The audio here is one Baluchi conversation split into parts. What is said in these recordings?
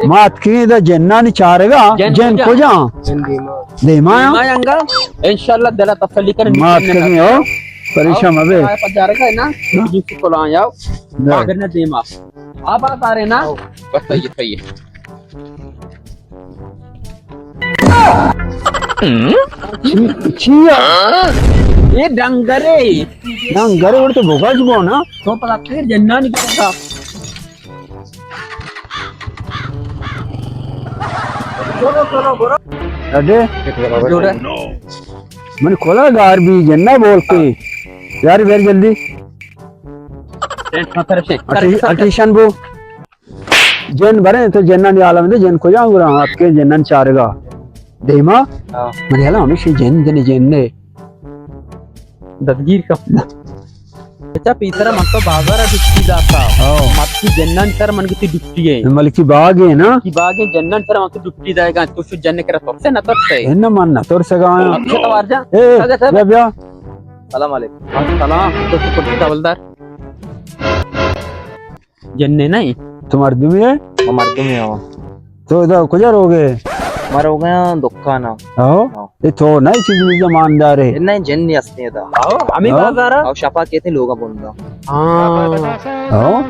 ما اتکیں ادا جنانی چارگا۔ جن جن کجا؟ کجا؟ جن دیما۔ دیما؟ دیما انگا؟ انشاءاللہ دل تسلی کن۔ ما اتکیں، ہو؟ پریشان مبے۔ پجارگا ہے نا؟ ہاں۔ جی کلاں یاو۔ بے۔ آگر نہ دیما۔ آپ آ رہے نا؟ بس صحیح ہے، صحیح ہے۔ چی، چی آ؟ اے ڈنگرے۔ ڈنگرے، اور تو بگاش بو نا۔ تو پتا پھر جنانی کرتا۔ اڈے۔ جوڑا۔ من کلا گار بی جنہ بولتے۔ یار، بیر جلدی۔ اٹی-، اٹیشن بو۔ جن بریں تو جنانی عالم دے، جن کجا گرا اتکے جنان چارگا۔ دیما؟ ہاں۔ من یلا ہمیشہ جن جن جن نے۔ دستگیر کپ۔ اچھا، پیسرا من تو بازار ڈپٹی داتا۔ ہاں۔ مت کی جنان سر من کی ڈپٹی ہے۔ ملکی باغ ہے نا؟ کی باغ ہے، جنان سر من کی ڈپٹی دائے گا۔ تو شو جن کرا ترسے نہ ترسے؟ ان من نہ ترسگا۔ اچھا، تو وار جا۔ اے، اگے سر۔ بیا، بیا۔ سلام علیکم۔ السلام۔ تو شو کرسی حوالدار۔ جنے نہیں۔ تو مردمی ہے؟ ما مردمی ہوں۔ تو ادا کجا روگے؟ ما روگے دکان۔ ہاں؟ ہاں۔ اے تو نہیں چیز مجھے ماندار ہے؟ نہیں، جن نہیں ہستے ادا۔ ہاں، ہمیں ہاں؟ بازار ہے؟ او شپا کہتے لوگا بندا۔ ہاں۔ ہاں؟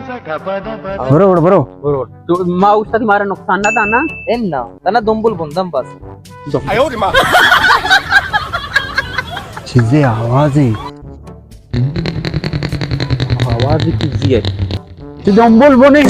برو، برو، برو۔ برو۔ تو ما استاد مارا نقصان نہ دانا؟ ان نہ، تنا دمبل بندم بس۔ چیزے آوازیں۔ آواز کسی ہے۔ تو دمبل بنے۔